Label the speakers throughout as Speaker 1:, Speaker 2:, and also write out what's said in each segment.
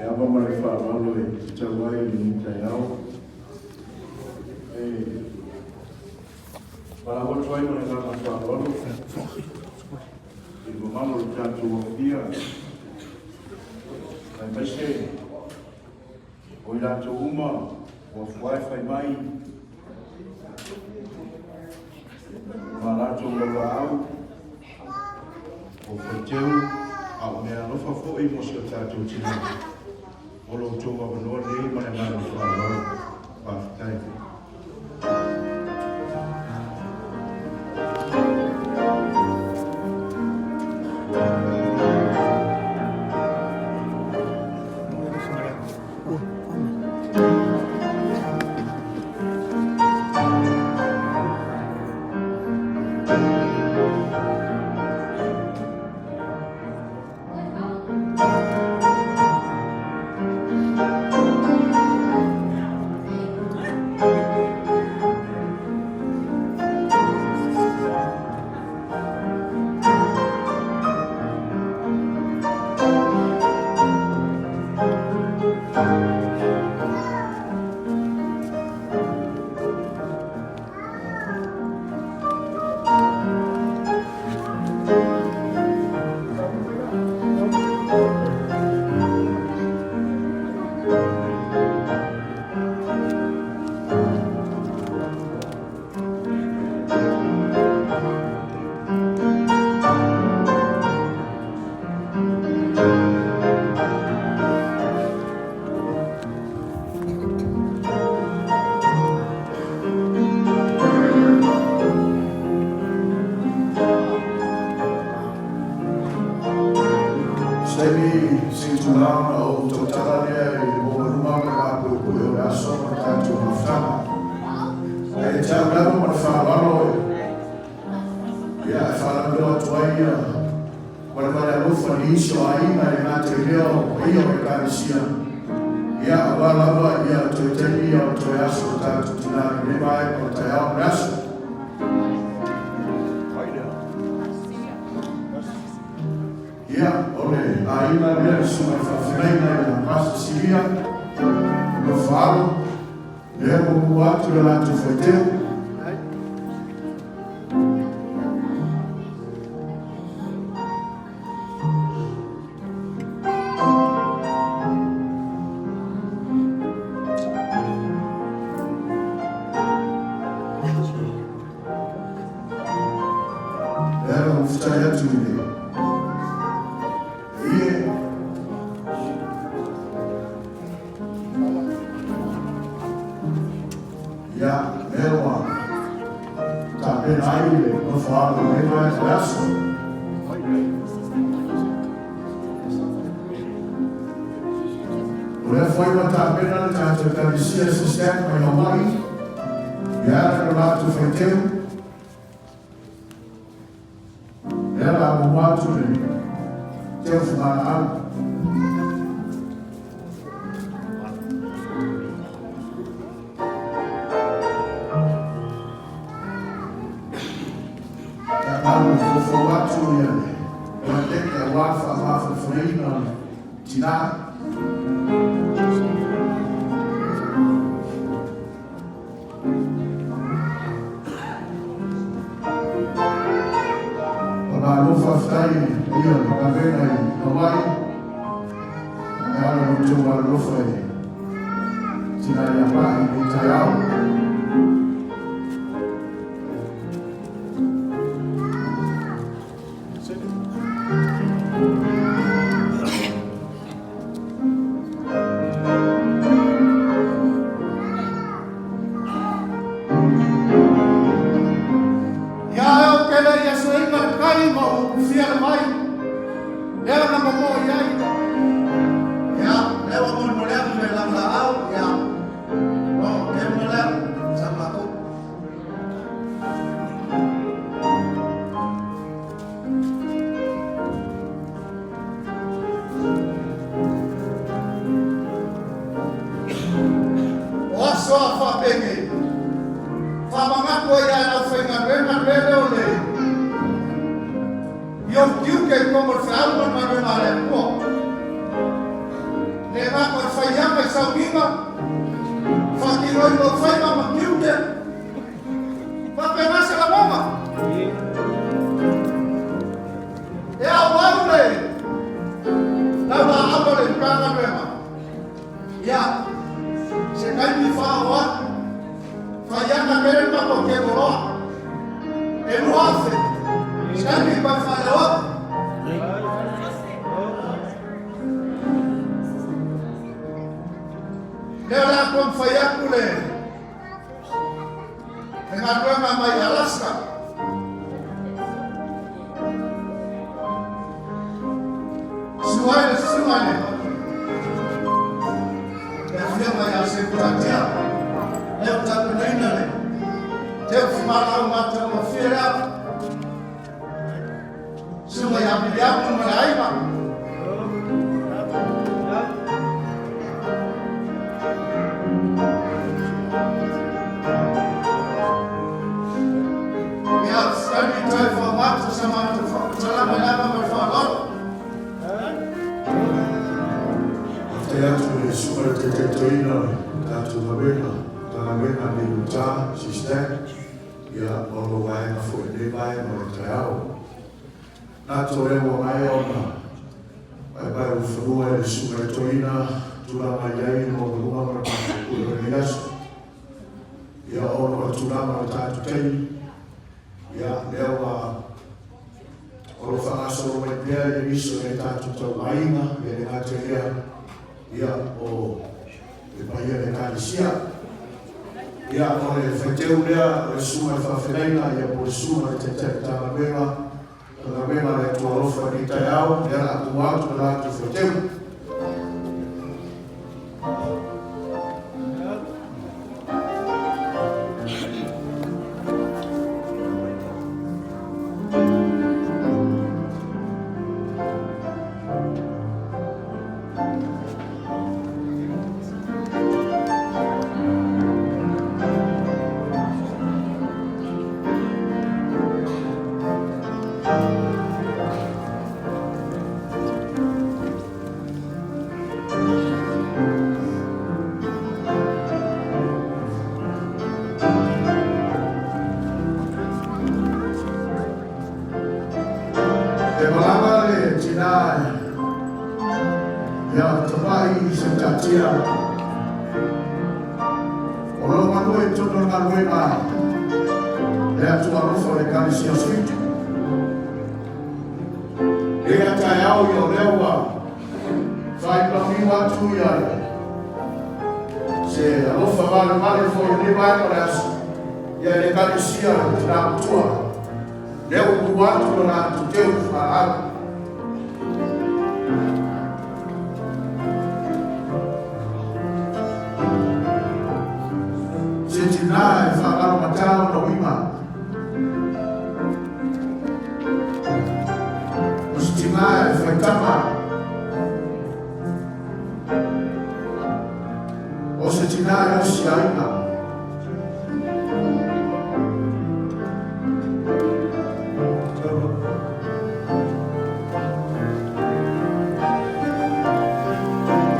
Speaker 1: Le ava ma le faaaloalo e tatau ai i lenei taeao. E valaau atu ai ma le agaga faaaloalo i le mamalu o le tatou aofia, aemaise o i latou uma ua fuae fai mai ma latou lauaau o faiteu a o mea alofa foi mo si o tatou tina. O lo outou avanoa lenei ma le agaga faaaloalo. Faafetai.
Speaker 2: Saimi se itula ona ou tautala lea i le maualuga ma le mapuepue o le aso ma le tatou mafutaga. Ae te au lava ma le faaaloalo e, ia, e faalauiloa atu ai ia valevale alofa i nisi o aiga e le gata i lea o paia o Ekalesia, ia, aua lava ia toe taimi ia o toe aso o tatou tina i lenei vaega o le taeao ma le aso. Ia, o le aiga lea le susuga i le faafeagaiga ia Pastor Silia, o Nofoalo, lea ua muamua atu le latou faiteu. Lea na ou fetai atu i le ie. Ia, lea ua tapena ai le nofoaga o lenei vaega o le aso. O lea foi ua tapena le tatou Ekalesia Sister mai Hawaii, e ala i lo latou faiteu. Lea la muamua atu le teu fugalaau. Ia malu foufou atu ia le Parateke aua le faamafanafanaina o le tina. Faamalo faafetai i le paia o le galuega i Hawaii e ala i lo outou alolofa i tina ia Mai i lenei taeao.
Speaker 3: Ia e o tele i aso iga le kai ma ua ufia le vai, lea na momoo i ai.
Speaker 4: Ia, lea ua molemole atu le laulaau, ia, o, teu lea, sa matou.
Speaker 3: O aso a faapenei, faamanatu ai ia le aufaigaluega le mea lea o le i ou tiute i totonu o le feau ma le galuega a le Atua. Le Lea o le a taumafai atu le le galuega mai Alaska. Susu ai le susuga i le le afioga ia Seutatia. Lea ua tapenaina le teu fugalau matagofie lea. Susuga ia Miliamu ma le aiga. Ia, taimi toe faamatau sa matou faamatalaga i le ava ma le faaaloalo.
Speaker 2: Faafetai atu i le Susuga i le Taitai Toeaina o le tatou galuega, Matagaluega a Nei Utah, Sistan. Ia, ma lou vaega foi i lenei vaega o le taeao. Manatu o lea ua maea ona paepae ulufanua e le Susuga i le Toeaina tulaga i ai le maualuga ma le matou pule o lenei aso. Ia, ona o le tulaga o le tatou taimi, ia, lea ua o lo o faagasolo mai pea ia nisi o nai tatou tauaiga, ia le gata i lea, ia, o le paia o le Ekalesia. Ia, o le faiteu lea o le Susuga i le Faafeagaiga, ia po o le Susuga i le Taitai Matagaluega, Matagaluega a le Atua Alofa i lenei taeao, lea o le a tuu atu le latou faiteu. E malaga le tina Ia tamai Seutatia, o lo o galue i totonu o le galuega le Atua alofa o le Ekalesia o Sefito. Lea taeao ia o lea ua faaipapiu atu ia se alofa valevale foi i lenei vaega o le aso, ia le Ekalesia le Tina Matua, lea ua tuu atu lo latou teu faaau. Se tina e faagalogata ona uiga. O se tina e faitama. O se tina e osi aiga.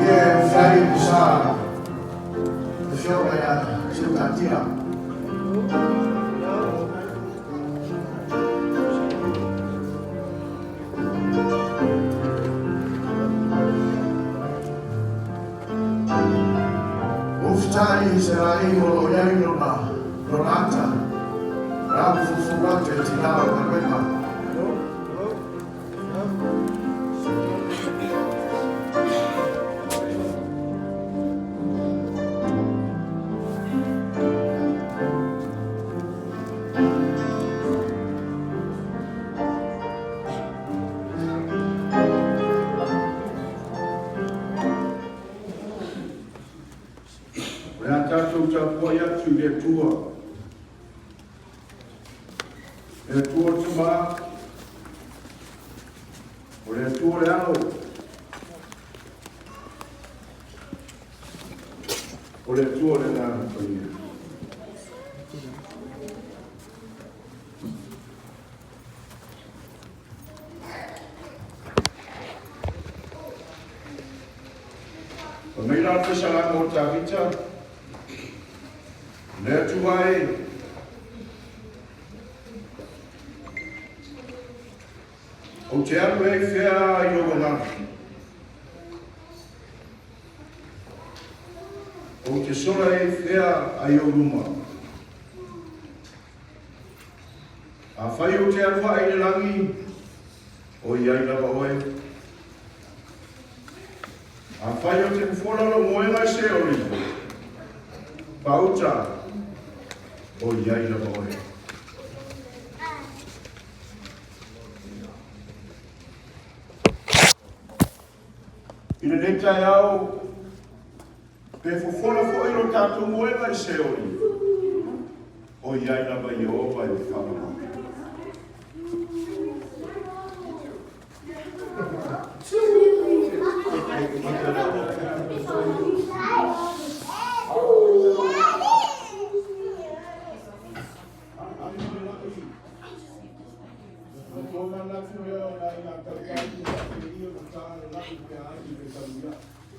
Speaker 2: Ia e fai i sa le fioga ia Seutatia. Uftai i se laei o lo o i ai lona lona ata, rau fufu atu e tina o le galuega.
Speaker 1: O le a tatou tapuai atu i le Atua. Le Atua o le Tama, o le Atua o le Alo, o le Atua o le Agaga Paia. Fai mai la le fesalaga o Tavita, Le Atua e, ou te alu ea i fea i lou agaga? Ou te sola ea i fea ai ou luma? Afai ou te alu ae i le lagi, o i ai lava oe. Afai ou te fofola lou moega i Seoli, Pauta, o i ai lava oe. I lenei taeao, pe fofola foi lo tatou moega i Seoli, o i ai lava Ieova e faamama.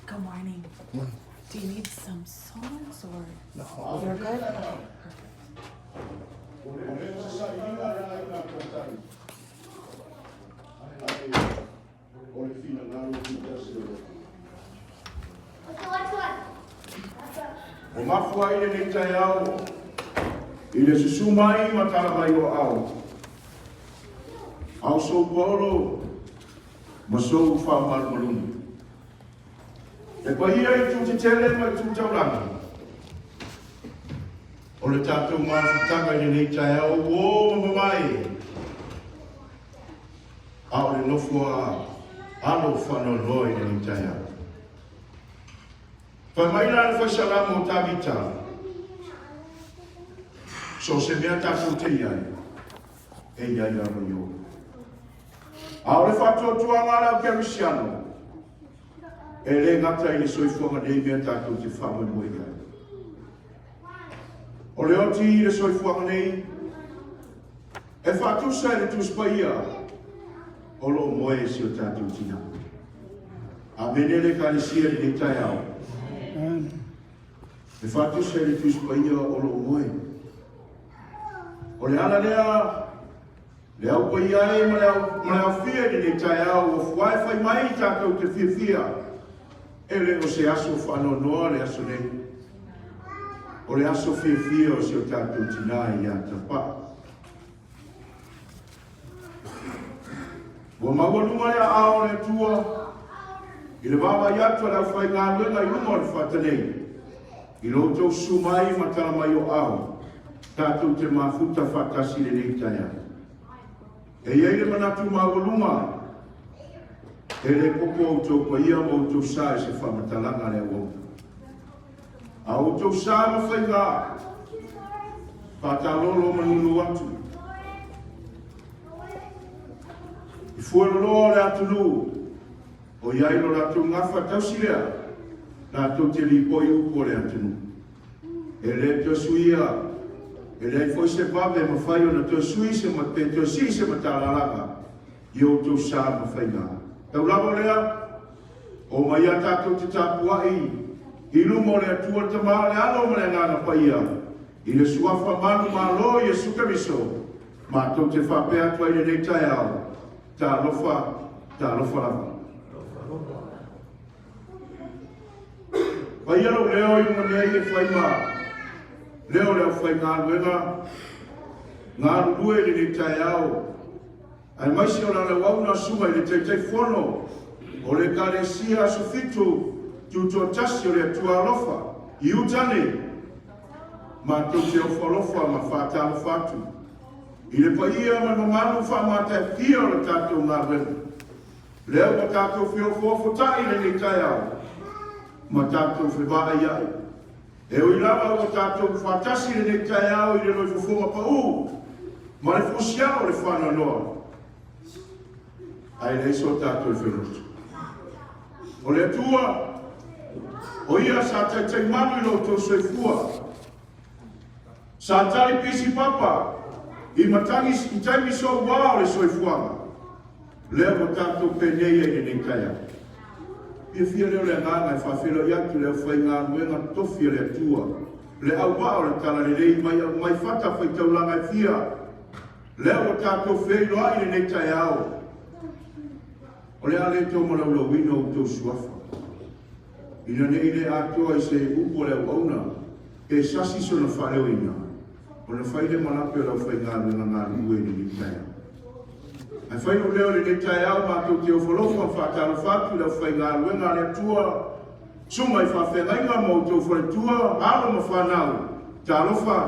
Speaker 5: Good morning. Do you need some songs or? No. You're good? Okay, perfect.
Speaker 1: O mafua ai lenei taeao i le susu mai ma tala mai o ao. Ao sou paolo ma sou faamalumaluga. E paia i itu tetele ma itu taulagi o le tatou mafutaga i lenei taeao uo ma mamae, a o le nofo a alo faanoanoa i lenei taeao. Fai mai la le faisalamo o Tavita, So se mea tatou te i ai, e i ai lava i oe. A o le faatuatuaga a le au kerisiano, e le gata i le soifuaga nei mea tatou te faamoemoe i ai. O le oti i le soifuaga nei, e faatusa i le Tusi Paia o lo o moe i si o tatou tina. Amene le Ekalesia i lenei taeao. E faatusa i le Tusi Paia o lo o moe. O le ala lea Le au paia e ma le au, ma le aufia i lenei taeao ua fuae fai mai tatou te fiafia e le o se aso faanoanoa le aso nei. O le aso fiafia o si o tatou tinā ia Tapaa. Ua maualuga le aao o le Atua i le vaavaai atu a le aufaigaluega i luma o le fata nei, i lo outou susu mai ma tala mai o ao, tatou te mafuta faatasi i lenei taeao. E i ai le manatu maualuga, e le popo outou paia ma outou sa i se faamatalaga a le auauna. A outou sa ma faiga, faatalolo ma nunu atu. I fueloloa o le atunuu, o i ai lo latou gafa tausi lea, latou te lipoi upu o le atunuu. E le toe suia, e leai foi se vave e mafai ona toe sui se pe toe sii se matalalaga i outou sa ma faiga. Tau lava o lea, o mai a tatou te tapuai i luma o le Atua le Tama o le Alo ma le Agaga Paia, i le Suafa malu malo Iesu Keriso, matou te faapea atu ai i lenei taeao, Talofa, talofa lava. Paia lou leo i luga nei e fai ma leo o le aufaigaluega galulue i lenei taeao, aemaise o le alauauna susuga i le Taitaifono o le Ekalesia Aso Fitu Tutoatasi o le Atua Alofa i uta nei. Matou te ofo alofa ma faatalofa atu i le paia ma le mamalu faamataifia o le tatou galuega. Lea ua tatou feofoofotai i lenei taeao ma tatou fevaaiai. E ui lava ua tatou faatasi i lenei taeao i le loifofoga pau ma le fusialo o le faanoanoa, ae leai so tatou feloto. O le Atua, o Ia sa taitai malu i lo outou soifua, sa tali pisi papa i matagi i taimi soua o le soifuaga, Lea ua tatou penei ai i lenei taeao. Fiafia lea o le agaga e faafeiloai atu le aufaigaluega tofi a le Atua, le auvaa o le Talalelei mai au mai fata faitaulaga e fia. Lea ua tatou feiloai i lenei taeao. O le a le toe malaulauina outou suafa, ina ne i le atoa i se upu a le auauna pe sasi sona faaleoina, ona fai lea malape o le aufaigaluega galulue i lenei taeao. Ae fai lou leo i lenei taeao, matou te ofo alofa ma faatalofa atu i le aufaigaluega a le Atua. Susuga i faafeagaiga ma outou faletua, alo ma fanau, talofa,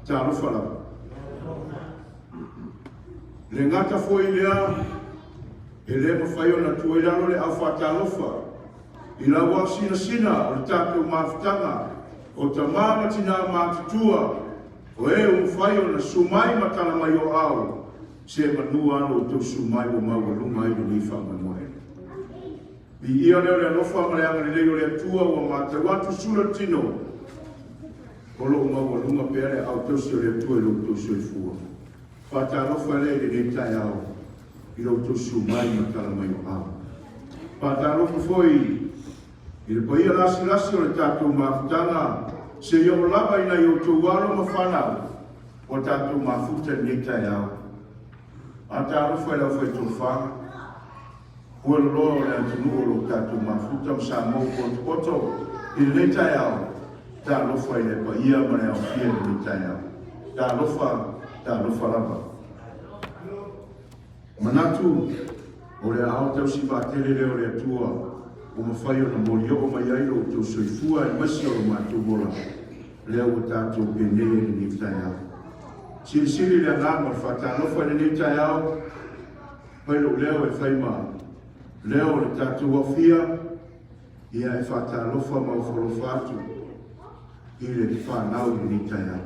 Speaker 1: talofa lava. Le gata foi lea, e le mafai ona tuu ai lalo le au faatalofa i lau aosinasina o le tatou mafutaga o tamā ma tinā matutua o e ua mafai ona susu mai ma tala mai o ao se manua alo o tou susu mai ua maualuga ai lenei faamoemoe. Viia lea o le alofa ma le agalelei o le Atua ua matau atu sula le tino o lo o maualuga pea le aao tausi o le Atua i lo outou soifua. Faatalofa lea i lenei taeao i lo outou susu mai ma tala mai o ao. Faatalofa foi i le paia lasilasi o le tatou mafutaga seia oo lava i nai outou alo ma fanau ua tatou mafuta i lenei taeao. Faatalofa i le aufaitofa pueloloa o le atunuu o lo o tatou mafuta ma Samoa ua potopoto i lenei taeao. Talofa i le paia ma le aofia i lenei taeao. Talofa, talofa lava. Manatu o le aao tausi vaatele lea o le Atua ua mafai ona molioo mai ai lo outou soifua aemaise o lo matou ola lea ua tatou penei ai lenei taeao. Silisili le agaga o le faatalofa i lenei taeao, fai lou leo e fai ma leo o le tatou aofia, ia e faatalofa ma ofolofa atu i le fanau i lenei taeao.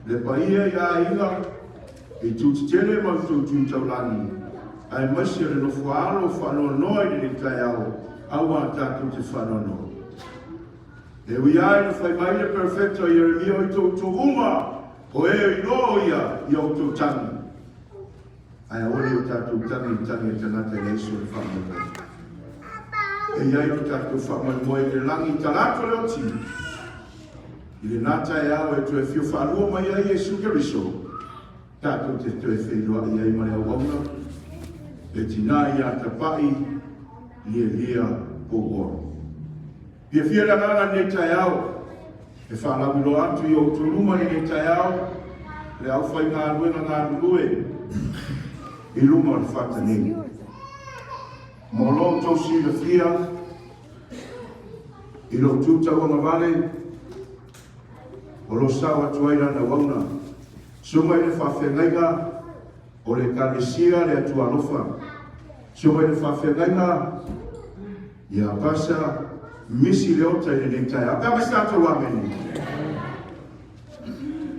Speaker 1: Le paia i aiga, i itu tetele ma outou tu taulagi, aemaise le nofoaalo faanoanoa i lenei taeao, aua tatou te faanoanoa. E ui lava ina fai mai le perofeta o Ieremia o i tou uma, o e iloa o ia i a outou tagi, ae aua ne i o tatou tagi i tagi a tagata e leai sona faamoemoe. E i ai lo tatou faamoemoe i le lagi i talaatu o le oti, I lena taeao e toe fio faalua mai ai Iesu Keriso, tatou te toe feiloai ai ma le auauna, le tinā ia tapaʻi, lielie pouolo. Fiafia le agaga i lenei taeao, e faalauiloa atu i outou luma i lenei taeao le aufaigaluega galulue i luma o le fata nei. Mo lo outou silafia, I lou tu tauagavale, o lo sao atu ai lana auauna. Susu mai le faafeagaiga o le Ekalesia le Atua Alofa. Susu mai le faafeagaiga ia Pasa Misi Leota i lenei taeao. Pe a mai se tatou amene.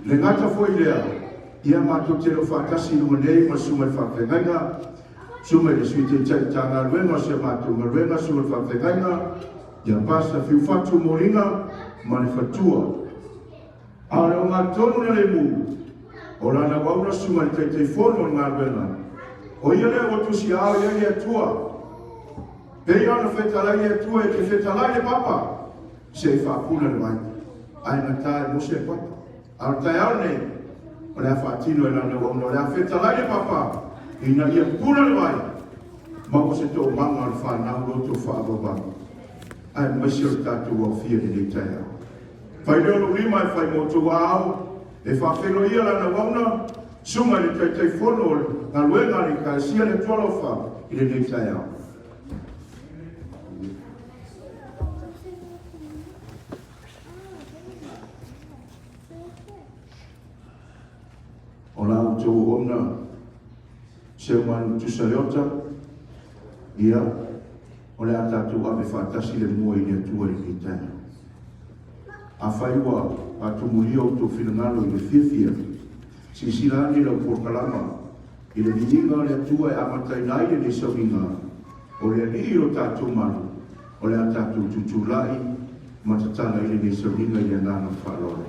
Speaker 1: Le gata foi lea, ia matou te le o faatasi i luga nei ma le susuga i le faafeagaiga, susuga i le Sui Taitai Matagaluega o si a matou galuega, susuga i le faafeagaiga ia Pastor Fiufatu Moliga ma le faletua. A o le ogatotonu na lemu, o lana auauna susuga i le Taitaifono o le galuega, o ia lea ua tusiaao i ai le Atua. Pei ona fetalai le Atua e te fetalai le papa, se i faapuna le vai, ae gata e Mose le papa. A o le taeao lenei, o le a faatino e lana auauna, o le a fetalai le papa ina ia puna le vai, maua se toomaga o le fanau loto faavauvau, aemaise o le tatou aofia i lenei taeao. Fai lea o lou lima e fai mo outou aao, e faafeiloia lana auauna, susuga i le Taitaifono o le galuega a le Ekalesia le Atua Alofa i lenei taeao. O la outou auauna Seumanu Tusa Leota, ia, o le a tatou ave faatasi le mua i le Atua i lenei taeao. Afai ua faatumulia outou finagalo i le fiafia, silasila ane i lau polokalama i le viiga o le Atua e amataina ai lenei sauniga, o le Alii o tatou malu, o le a tatou tutulai ma tatala ai lenei sauniga i le agaga faaaloalo.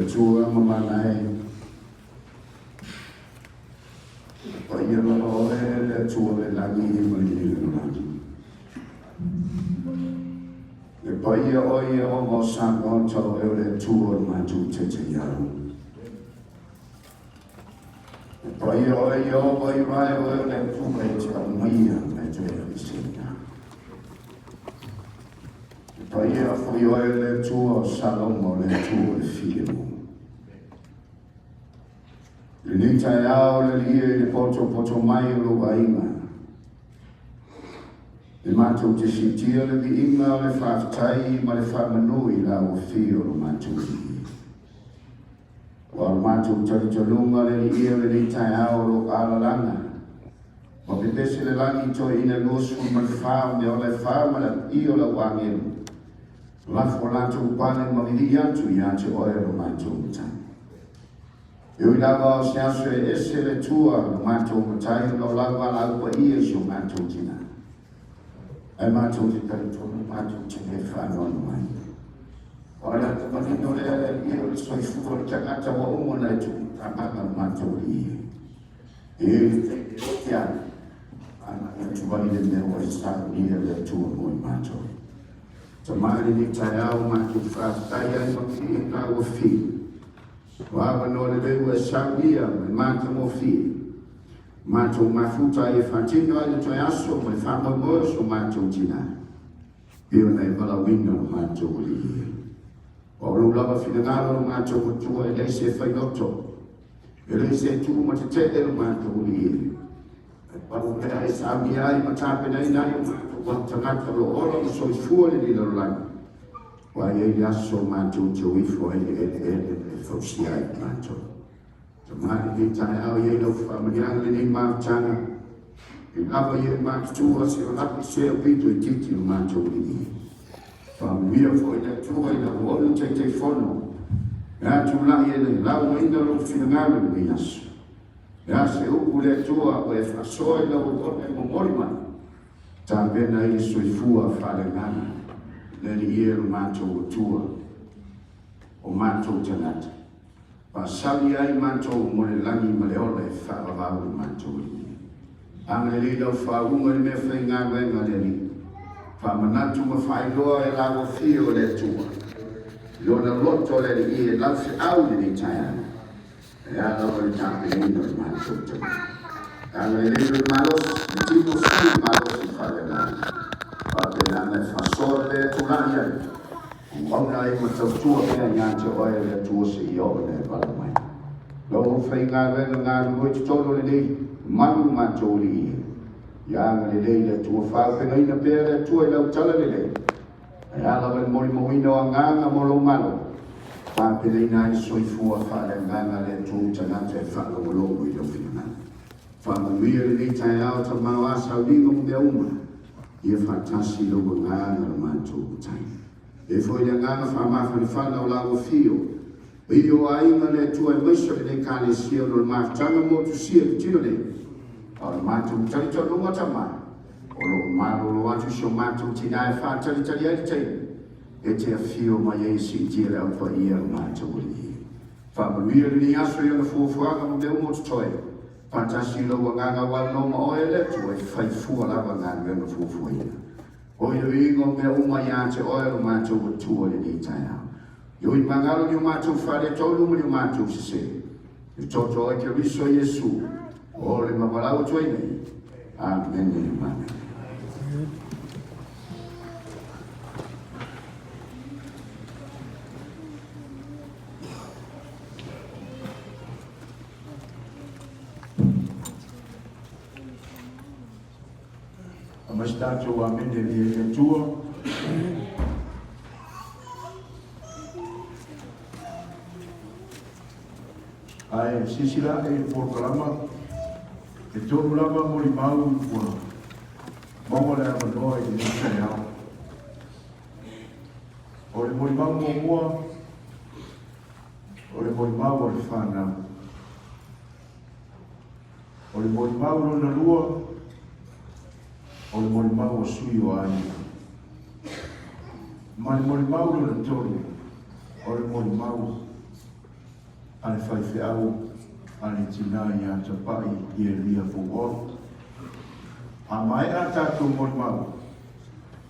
Speaker 6: Atua ma mana e, paia lava oe le Atua le lagi ma le lalolagi. Le paia oe Ieova o Sabaota o oe o le Atua o le matou taitaiau. Le paia oe Ieova Irae o oe o le Atua e te aumaia ma e toe aveseina. Le paia foi oe le Atua o Saloma o le Atua o le filemu. I lenei taeao le Alii e i le potopoto mai o lou aiga. E matou te siitia le viiga o le faafetai ma le faamanu i lau afio o lo matou Alii. Ua o le matou talitonuga le Alii o lenei taeao o lo alalaga ma pepese le lagi i toeaiina 24 o meaola e fa ma le alii o lau agelu. Lafo latou pale ma vivii atu ia te oe lo matou Matai. E ui lava o se aso e ese le tua lo matou Matai ona o lau valaau paia i si o matou tina. Ae matou te talitonu matou te le faanoano ai. O le ata manino lea le alii o le soifua o le tagata ua uma ona e tuu tamaga lo matou alii. E i le taimi e ote ai, agai atu ai le mea ua e saunia le Atua mo i matou. Tama i lenei taeao matou faafetai ai ma viiga ua fi. Ua avanoa lelei ua e saunia ma le matagofie. Matou mafuta ai e faatino ai le toe aso ma le faamoemoe o so matou tina. E ona e valaauina lo matou Alii e. Ua o lou lava finagalo lo matou Atua e leai se failoto, e leai se tu ma tetee lo matou Alii e. Ae pau mea e saunia ai ma tapenaina ai o matou au tagata o lo o ola ma soifua i lenei lalolagi, ua i ai le aso matou te o ifo ai i le eleele e fausia ai i matou. Tama lenei taeao i ai lau faamanuiaga lenei mafutaga, e lava ia i matutua se o laki se o pito i titi o matou alii. Faamanuia foi le Atua i lau ona Taitaifono, e atulai e le laumaina lou finagalo i lenei aso. E a se upu le Atua ua e faasoa i lau auauna e momoli mai, tapena ai le soifua faaleagaga, le Alii e lo matou Atua, o matou tagata. Faasali ai matou mo le lagi ma le ola e faavavau i matou alii. Agalelei lau faauuga i le mea faigaluega a le Alii. Faamanatu ma faailoa e lau afio o le Atua i lona loto le Alii e laufeau i lenei taeao e ala lava i le tapenaina o le matou tagata. Agalelei lona malosi, le tino sui malosi faaleagaga. Faapena ona e faasoa le mea e tulai ai. Auauna ai ma tautua pea ia te oe le Atua seia oo ina e vala mai. Lou faigaluega galulue i totonu o lenei malu matou alii e. Ia agalelei le Atua faaaupegaina pea le Atua i lau tala lelei. Ae a lava le molimauina o agaga mo lou Malo, tapenaina ai le soifua faaleagaga le Atua tagata e faalogologo i lau finagalo. Faamanuia lenei taeao tamao a sauniga ma mea uma, ia faatasi lou agaga lo matou Matai. E foi le agaga faamafanafana o lau afio, i o aiga le Atua aemaise o lenei Ekalesia ona o le mafutaga motusia i le tino nei, a o le matou talitonuga tama, o lo o malolo atu si o matou tina e faatalitali ai le taimi e te afio mai ai e siitia le au paia o lo matou Alii. Faamanuia lenei aso i ona fuafuaga ma mea uma o totoe, faatasi i lou agaga auauno ma oe le Atua e fai fua lava galuega fuafuaina. O iloiloga o mea uma ia te oe lo matou Atua i lenei taeao. I oi magalo ni o matou faaletonu ma ni o matou sese. I toto oe Keriso Iesu, o le mavalau atu ai nei. Amene, amene.
Speaker 1: Aumai se tatou amene i le Atua. Ae silasila ane i le polokalama, e tolu lava molimau ua maua le avanoa i lenei taeao. O le molimau muamua, o le molimau a le fanau. O le molimau lona lua, o le molimau a sui o aiga. Ma le molimau lona tolu, o le molimau a le faifeau a le tinā ia Tapa'i Ielia Fouolo. A maea a tatou molimau,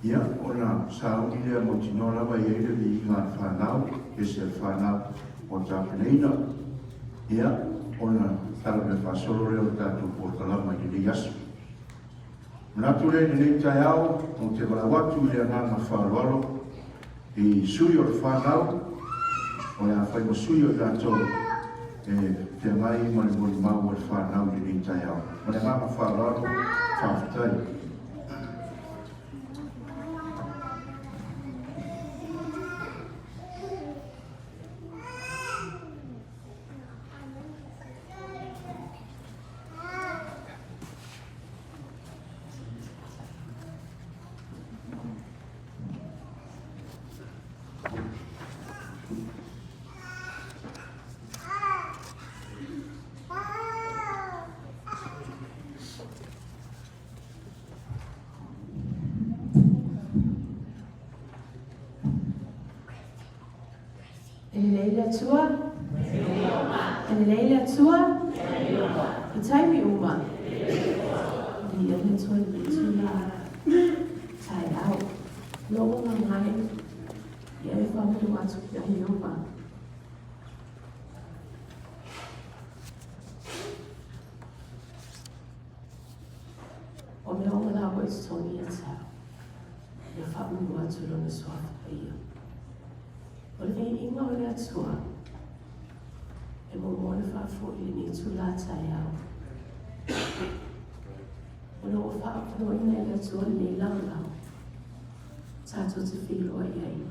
Speaker 1: ia, ona sauni lea mautinoa lava e i ai le viiga a le fanau, ese a le fanau ua tapenaina, ia, ona talavea faasolo lea o le tatou polokalama i lenei aso. Manatu lea i lenei taeao, ou te valaau atu i le agaga faaaloalo i sui o le fanau, o le a fai ma sui o i latou e feagai ma le molimau a le fanau i lenei taeao. Ma le agaga faaaloalo, faafetai.
Speaker 5: E lelei le Atua? E lelei le Atua? I taimi uma? Viia le Atua i lenei itula taeao. Lo'u agaga e, ia e faamanu atu ia Ieova. O mea uma la ua i totonu ia te au, ia faamanu atu i Lona Suafa Paia. O le viiga o le Atua, e muamua ona faafoi i lenei itula taeao. O lo o faaavanoaina e le Atua lenei laolao tatou te feiloai ai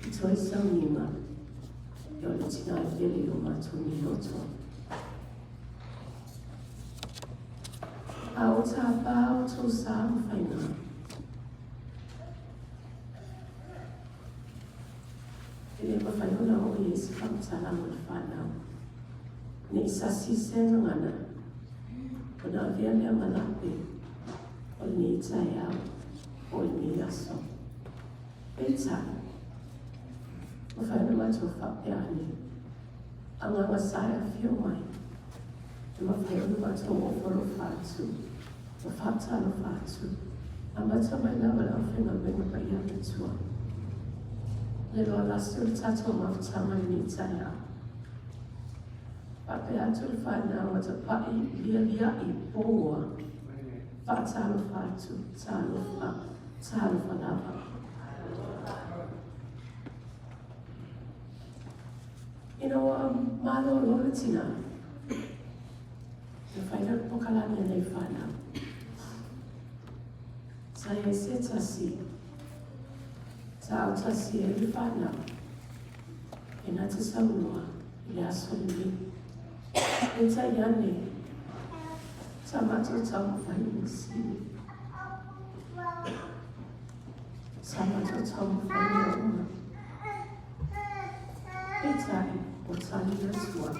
Speaker 5: i toe sauniga o le tina e pele i o matou nei loto. A o tāpā o tō sā ma whainga. E le mafai ona oo i ai se faamatalaga o le fanau, ne i sasi se gagana ona avea lea ma lape o lenei taeao po o lenei aso. Peitai, mafai ona matou faapea ane, Agaga Sa e afio mai, e mafai ona matou ofo alofa atu ma faatalofa atu, amata mai lava le aufaigaluega paia a le Atua. Le loalasi o le tatou mafutaga i lenei taeao. Faapea atu le fanau a tapa'i lialia'i poua, faatalofa atu, talofa, talofa lava. Ina ua malolo le tina, na fai lea o le pokalani a nei fanau. Sa i ai se tasi, sa autasi ai le fanau, e na te saunoa i le aso lenei. Peitai ane, sa matou taumafai i masini. Sa matou taumafai mea uma. Peitai, ua tali le Atua.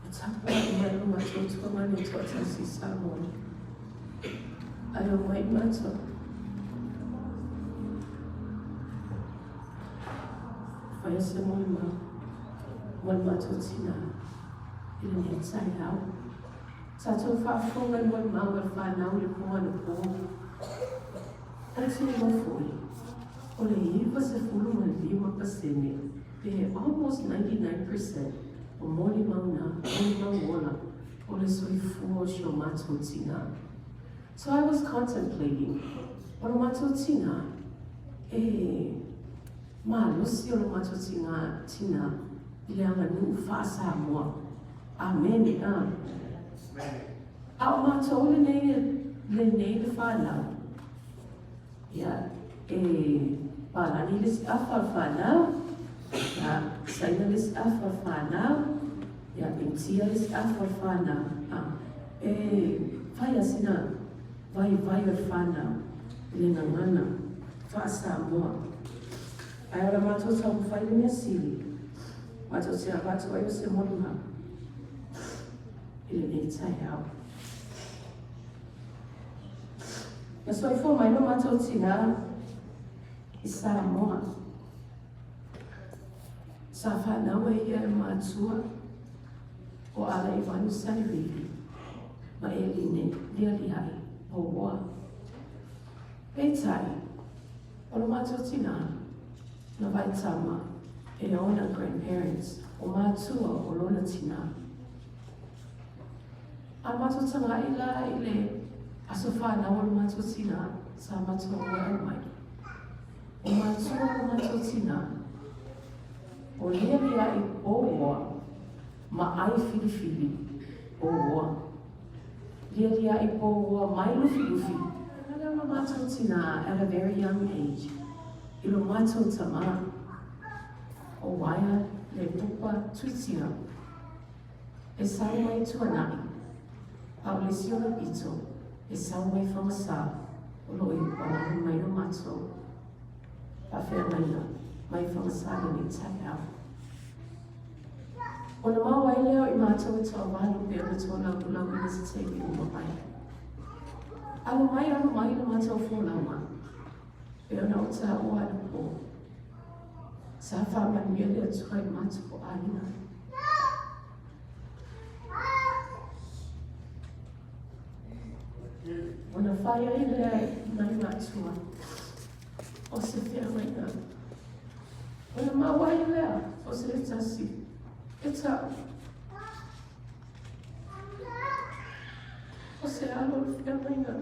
Speaker 5: Ua tapuai mai lo matou tuagane toatasi i Samoa, ae omai matou. Faia se molimau mo le matou tina i lenei taeao. Tatou faafofoga i molimau a le fanau i le po anapo. Talitonu foi, o le 95 pasene pe almost 99% o molimau na, molimau ola o le soifua o si o matou tina. So I was contemplating, o lo matou tina, e malosi o lo matou tina, tina i le aganuu faa-Samoa. Amene. A. A o matou lenei, lenei le fanau, ia, e palani le isi afa o le fanau, ia, Saina le isi afa o le fanau, ia, Initia le isi afa o le fanau. A, e fai a sina vaivai o le fanau i le gagana faa-Samoa. Ae o le matou taumafai le mea sili, matou te avatu ai o se molimau i lenei taeao. Na soifua mai lo matou tina i Samoa. Sa whanau e ia e mātua o ala i vanu Sanerivi ma e line lia liai o oa. Peitai, o lo mātou tina, na vai tama e ona grandparents o mātua o lona tina. A mātou tanga i la i le aso whanau o lo mātou tina sa mātou o au mai. O mātua o mātou tina, o lia lia i o oa, ma ai whiriwhiri o oa. Lia lia i po oa mai lufi lufi. Nā lo mātou tina at a very young age. I lo mātou tama o waia le pupa tuitia. E sau mai tuanai. A o le si ona pito e sau mai whangasā o lo i walanu mai o mātou. Whawheangaina mai whangasā le nei tai au. O na mau ai leo i mātou e tau walu pe ona tō lau lau i se te i uma mai. Alo mai le mātou fōlauma. Pe ona o tā o ana pō. Sa whaamanuia le atua i mātou o āina. Ona whai ai lea mai mātua o se whiangaina. Ona mawai lea o se tasi e tau. O se alo le whiangaina.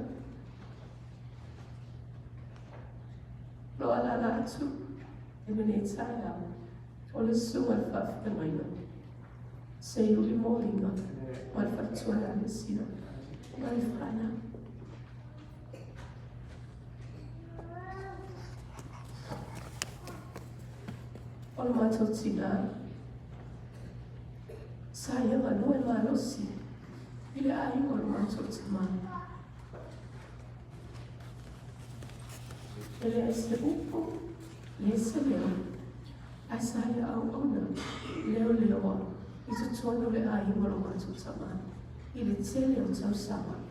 Speaker 5: Lo alala atu e mene tai au o le sunga le whaawhiangaina. Se iuli mōlinga ma le whatua le alesina. Ma le whanau. O le mātou tina, sa ia ngā noe malosi, i le aiga o le mātou tama. E le se upo, le se leo, ai sa ia au ona, leo leoa, i te tonu le aiga o le mātou tama, i le tele o tausaga.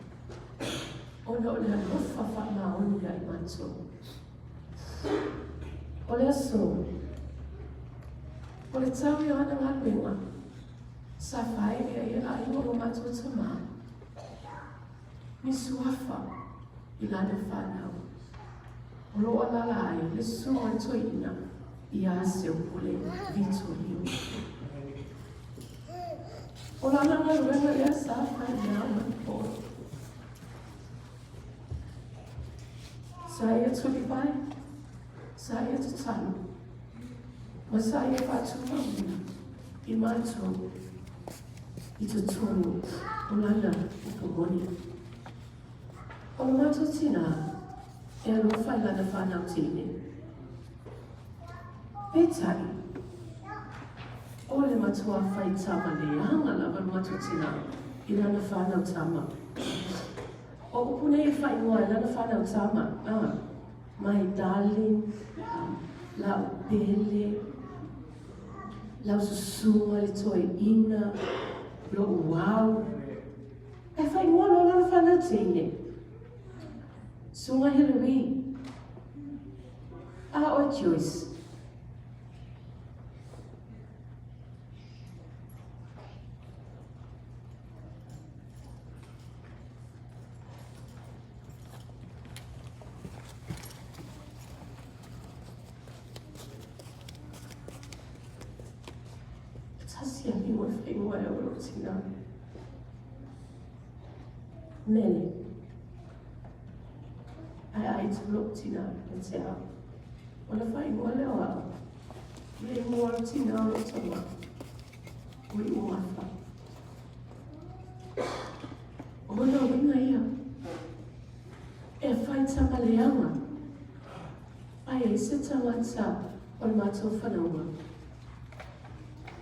Speaker 5: Ona o le alofa whaamaoni ia i mātou. O le aso, o le tau i ana ngā luenga, sa whae e ai ai o lo mātou tama. Ni suafa i lana whanau. O lo alala ai le sunga toina i a se upule Vitorio. O lana ngā luenga lea sa whae mea o mā. Sa ia tuli vai, sa ia tatalo, ma sa ia whātumauna i mātou i te tonu o lana upumoni. O le mātou tina e alofa i lana whanau tine. Peitai, o le matua whai tama le anga lava le mātou tina i lana whanau tama. O upu nei e whai ngoa i lana whanau tama, my darling, lau pele, lau susunga le toe ina, lo uau. E whai ngoa lo lana whanau tine. Sunga Hillary, a o Joyce. Tasi a hiwa whaingoa e oro tina. Mele. Ai ai te lo tina e te au. O le whaingoa leo au. Le ingoa o tina o lo tama. O i uafa. O na winga ia. E whai tama leanga. Ai e se tangata o le mātou whanaunga.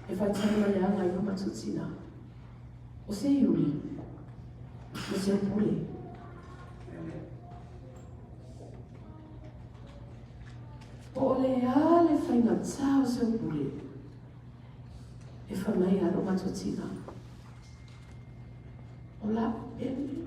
Speaker 5: E whai tama leanga i o mātou tina. O se iuli. O se upule. O le a le whainga tā o se upule. E whamai a o mātou tina. O la pele.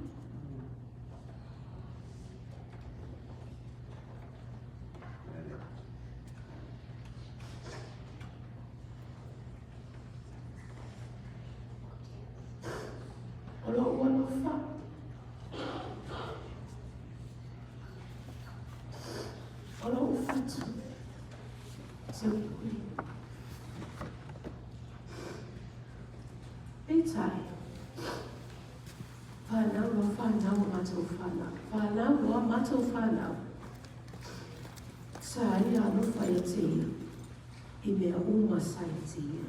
Speaker 5: O lo'u alofa. O lo'u fatu taupuli. Peitai, fanau loa fanau a matou fanau, fanau loa matou fanau, sa ia alofa ia te ia, i mea uma sa ia te ia.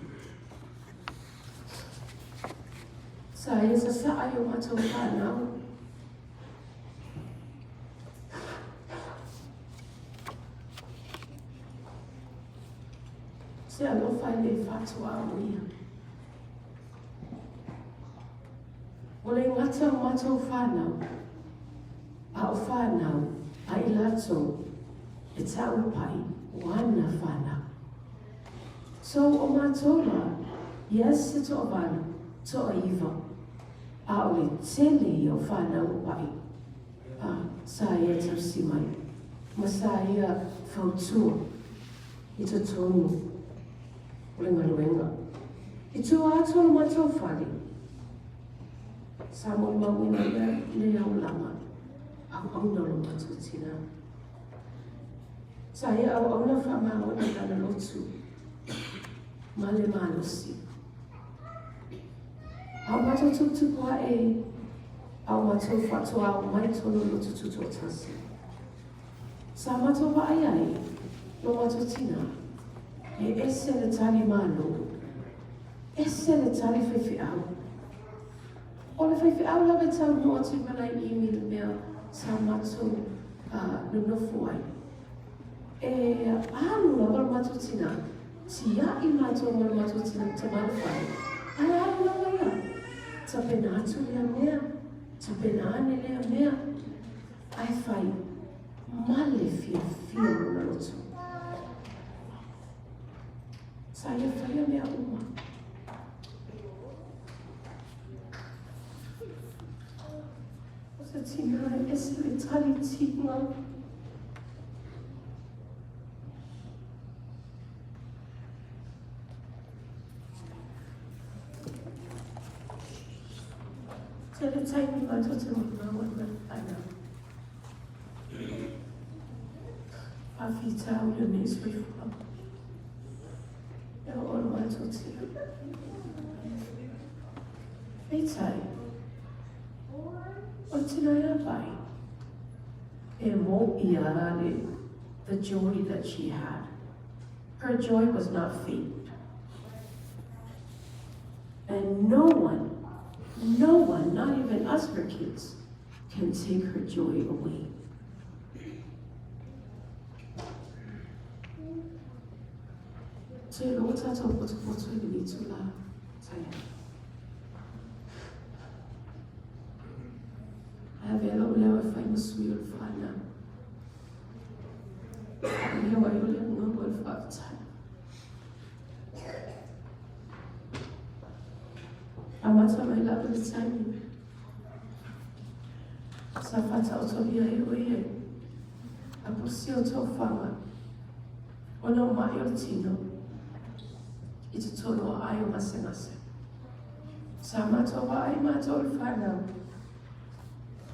Speaker 5: Sa ia sasa'a i o matou fanau. Se alofa e le fatoa o ia. O le gata o matou fanau, a o fanau a i latou e ta'u pai o ana fanau. So o matou la, yes e toavalu, toaiva, a o le tele ia o fanau o pa'i, a sa ia tausi mai, ma sa ia fautua i totonu o le galuega. I tua atu o le matou fale, sa molimauina le aulaga auauna o lo matou tinā. Sa ia auauna faamaoni i lana lotu ma le malosi. A o matou tuputupu ae, a o matou faatoa omai tonu i lotu tutoatasi. Sa matou vaai ai lo matou tinā, e ese le tali Malo, ese le tali faifeau. O le faifeau lava e taunuu atu i Malaeimi le mea sa matou nonofo ai. E alu lava lo matou tinā, tia'i matou ma lo matou tama i le fale, ae alu lava ia, tapena atu lea mea, tapena ane lea mea, ae fai ma le fiafia lona loto. Sa ia faia mea uma. O se tinā e ese le tali tiga. Tele taimi matou te molimau ai ma le fanau. Faafitauli o lenei soifua. E oo le matou tina. Peitai, o le tina ia pai, e mo'i a le the joy that she had. Her joy was not faked. And no one, no one, not even us, her kids, can take her joy away. So lo tatou potopoto i lenei itula taeao. Ae avea lou leo e fai ma sui o le fanau. Leo ai o le agaga o le faafetai. Amata mai lava le taimi sa faataotolia ai oe e apusi o tofaga ona o ma'i o le tino i totonu o aai o gasegase. Sa matou vaai matou le fanau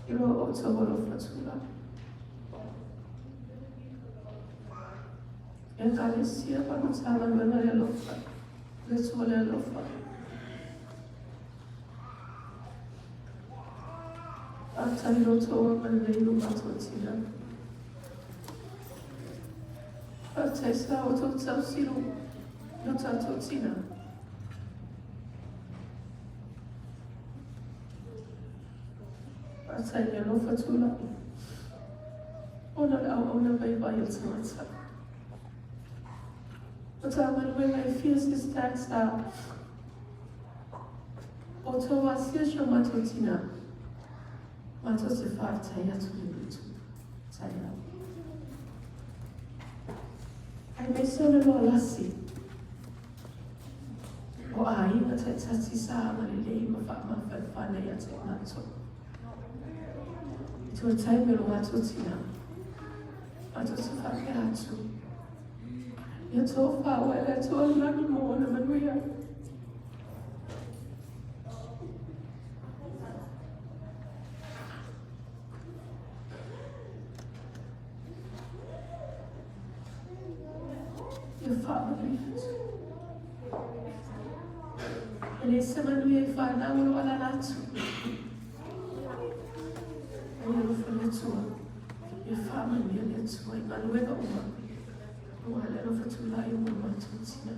Speaker 5: i lo outou alofa tulaga. Ekalesia ma Matagaluega le alofa, le Atua le alofa. Faafetai i lo outou agalelei i lo matou tina. Faafetai sa outou tausi lo tatou tina. Faafetai i le alofa tulai ona o le auauna vaivai o le tagata. O Matagaluega e fia Sister sa outou asia si o matou tina, matou te faafetai atu i le itu taeao. Aemaise o le loa lasi o aiga taitasi sa agalelei ma faamafanafana ia te matou. I tua taimi o lo matou tina, matou te faapea atu, ia tofa oe e le Atua le lagi mo ona manuia. Ia faamanuia atu. E le se manuia i whanau o lo alala atu. O le alofa le Atua. Ia faamanuia le Atua i galuega uma. Aua le alofa tulai o lo matou tina.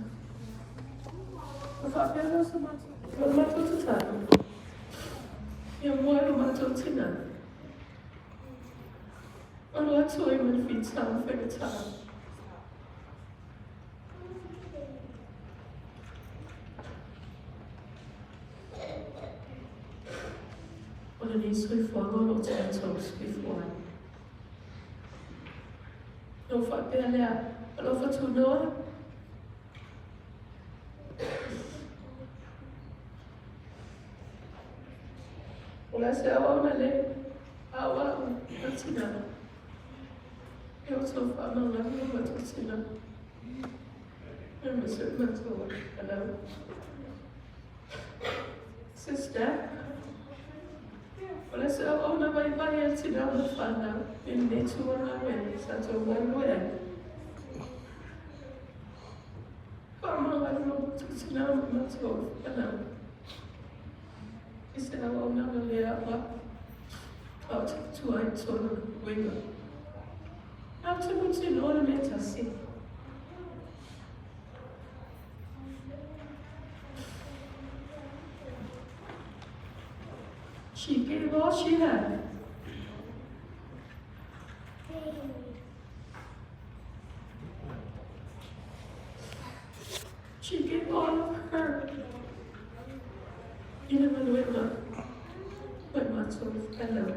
Speaker 5: O faapea lea o sa matou, o le matou tatalo. Ia mua i lo matou tina. Alu atu ai ma le whitā ma whaigatā. O lenei soifuaga o lo o tatou soifua ai. Na ou faapea lea, alofa tunoa. O le a se auauna le auau a tina. E o tau whaamangalo o matou tina. E ma se matou anau. Sister, o le se auauna vaivai a tina ma whanau i lenei tuanga sa tou galulue ai. Faamagalo lo matou tina ma matou fanau. I se auaunaga le aua a o tautua ai tonu uiga. Ae ou te mautinoa le mea e tasi. She gave all she had. She gave all of her. I le galuega mai matou fanau.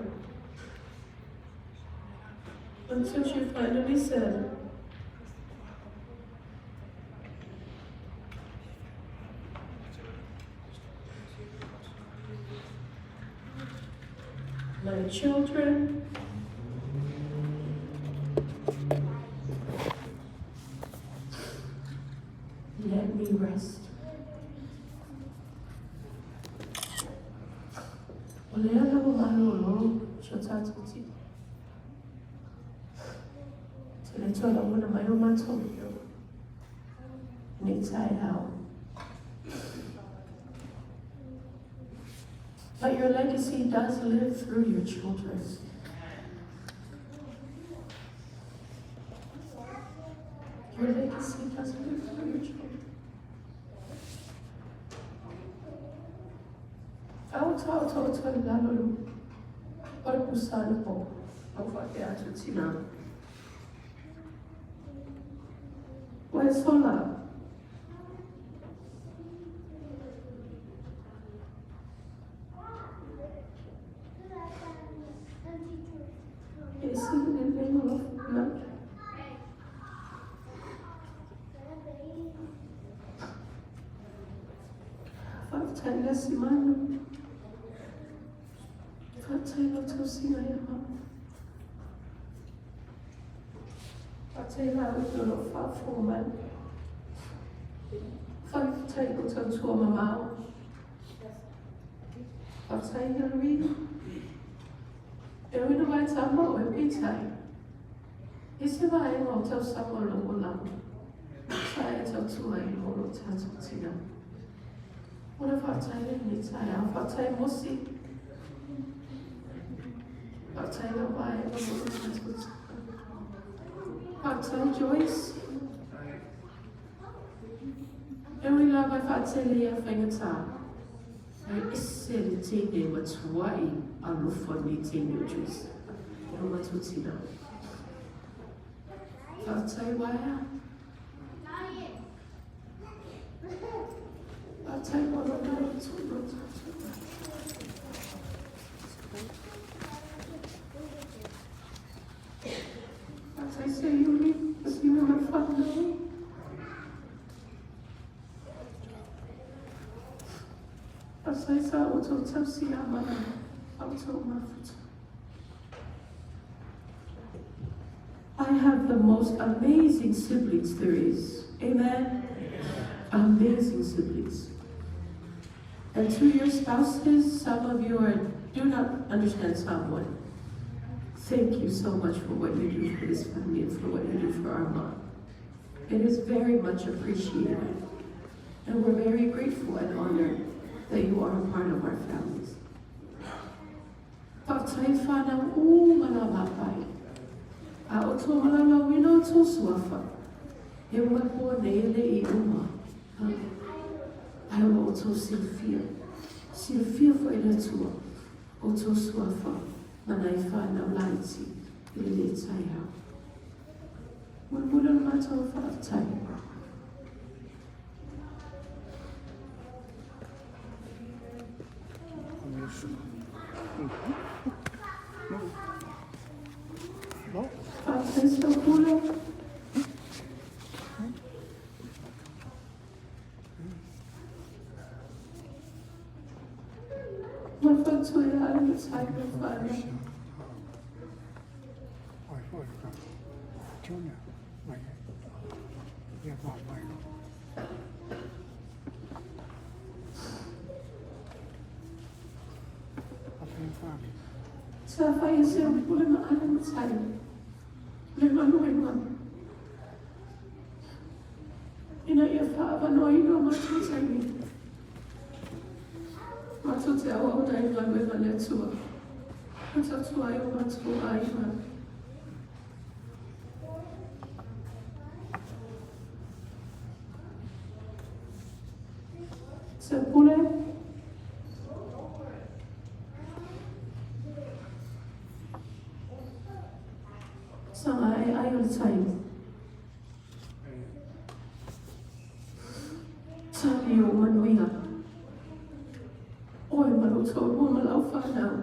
Speaker 5: Until she finally said, My children, let me rest. O lea lava malolo si o tatou tina. Te le toe lagona mai o matou leo i lenei taeao. But your legacy does live through your children. Your legacy does live through your children. Au tau tau tau i lalo lu. O le pusa le po. Au whaapea atu tina. Ua e sola. E ese le lelei o lou finagalo. Faafetai Lesimanu. Faafetai i lau tausiga ia au. Faafetai Laauli o lo o faafofoga mai. Faafetai i lou tautua mamao. Faafetai Hillary. E ui ina vaitama oe, peitai, i se vaega o tausaga o lou olaga, sa e tautua ai mo lo tatou tina. Ona faafetai lea i lenei taeao. Faafetai Mosi. Faafetai lau vaega mo lo tatou tina. Faafetai Joyce. E ui lava e faatele ia faigata, ae ese le teine ua tuai alofa lenei teine o Joyce i lo matou tina. Faafetai Waea. Faafetai mo lou atu i lo tatou. Faafetai Seiuli, masina ma le whanau. Faafetai sa outou tausia ma la outou mafuta. I have the most amazing siblings there is. Amen? Amazing siblings. And to your spouses, some of you do not understand Samoan. Thank you so much for what you do for this family and for what you do for our mom. It is very much appreciated. And we're very grateful and honored that you are a part of our families. Faafetai whānau uma lava pai. A o tō malauina o tō suafa. E uma pō nei e le i uma. Ai o tō silafia. Silafia fo i le Atua. O tō suafa. Ma nai whānau laiti. I le le tai au. Mulimuli o le matou faafetai. Faafetai Saupule. Ma faletua ia Ale Matai ma whānau. Sa fai e se o le ma Ale Matai. Le galuega. Ina ia faaavanoaina o matou taimi. Matou te auauna i galuega a le Atua. Ma tautua ai o matou aiga. Sepule. Saga e ai o le tai. Tali o manuia. Oe ma lou toalua ma lau fanau.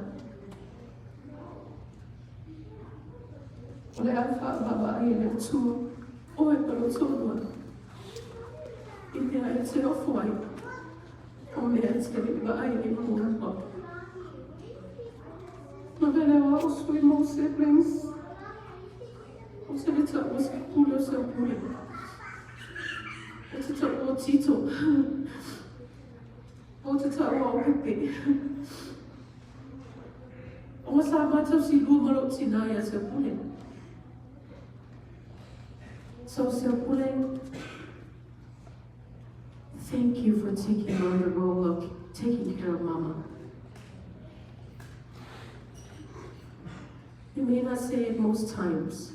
Speaker 5: O le a faavaavaai e le Atua, oe ma lou toalua. I mea e te ofo ai, o mea e te le i vaai ai muamua. Ma vele o au sui mo siblings. O te le taua se pule o se pule. O te taua o Tito. O te taua o Pepe. O sa mātou si lua ma lou tinā ia Seupule. So Seupule, thank you for taking on the role of taking care of Mama. You may not say it most times,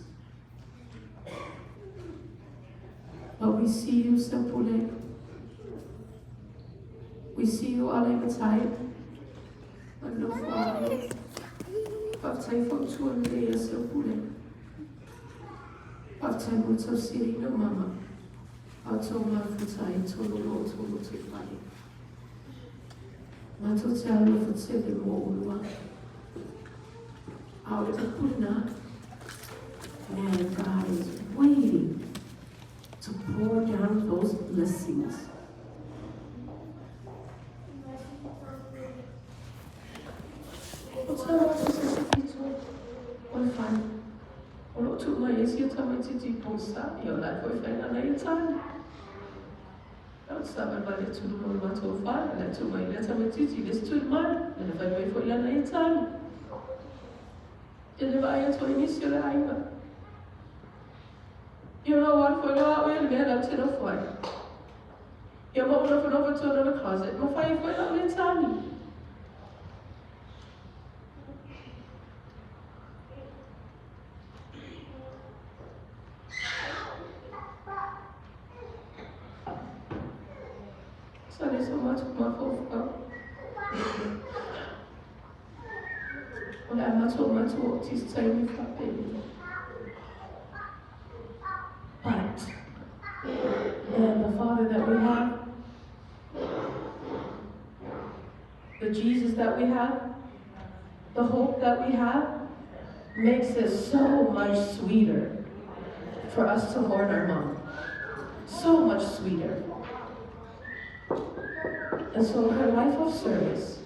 Speaker 5: but we see you, Seupule. We see you, Ale Matai. Alofa. Faafetai fautua lelei ia Seupule. Faafetai mo le tausiaina mama. A tō mafuta i tō lolo o tō lotoifale. Matou te alofa tele mō olua. A o le upu lena, man, God is waiting to pour down those blessings. O tā mātou se tawhito o le whare. O lo tu mai e sia tamaititi i Pōsa, i o lai foi whainga nei e tāne. Lau te sāwai mai le tunu mo le mātou whare, le tu mai le tamaititi le stu mai, le whai mai foi lana e tāne. E le vaai atu ai nisi o le aiga. I o lau alu foi loa au ia le mea lau te nofo ai. Ia ma ou nofonofo tonu o le closet, ma fai ai foi lau le tāmi. Sa le so matou mafaufau. O le a matou matou o tis taimi faapeni. But, man, the Father that we have, the Jesus that we have, the hope that we have, makes it so much sweeter for us to mourn our mom. So much sweeter. And so her life of service,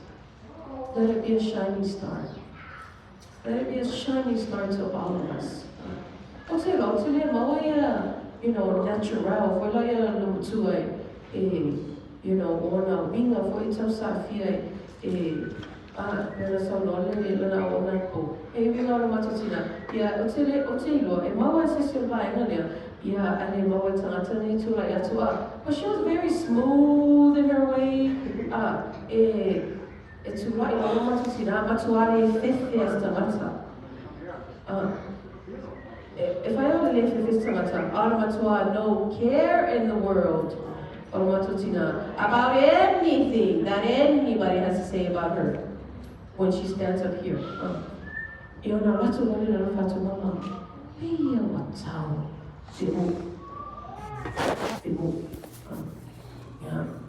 Speaker 5: let it be a shining star. Let it be a shining star to all of us. O te lau te le maua ia, natural, foi la ia le matua e, ona winga foi tau safia e, a, mena sau noa le le lana o ona po. E winga o le matatina, ia, o te le, o te iloa, e maua se se vaenga lea, Ia, ae le maua e le tagata nei tulai atu a, but she was very smooth in her way, a, e, e tulai loa lo matou tina, matua le fefe a se tagata. A, e, e fai o le le fefe se tagata, a o le matua no care in the world o lo matou tina about anything that anybody has to say about her when she stands up here. A, e ona alu atu loa lea i lalo fai atu, Mama, pei ia ua tau te mo, te mo. A, ia.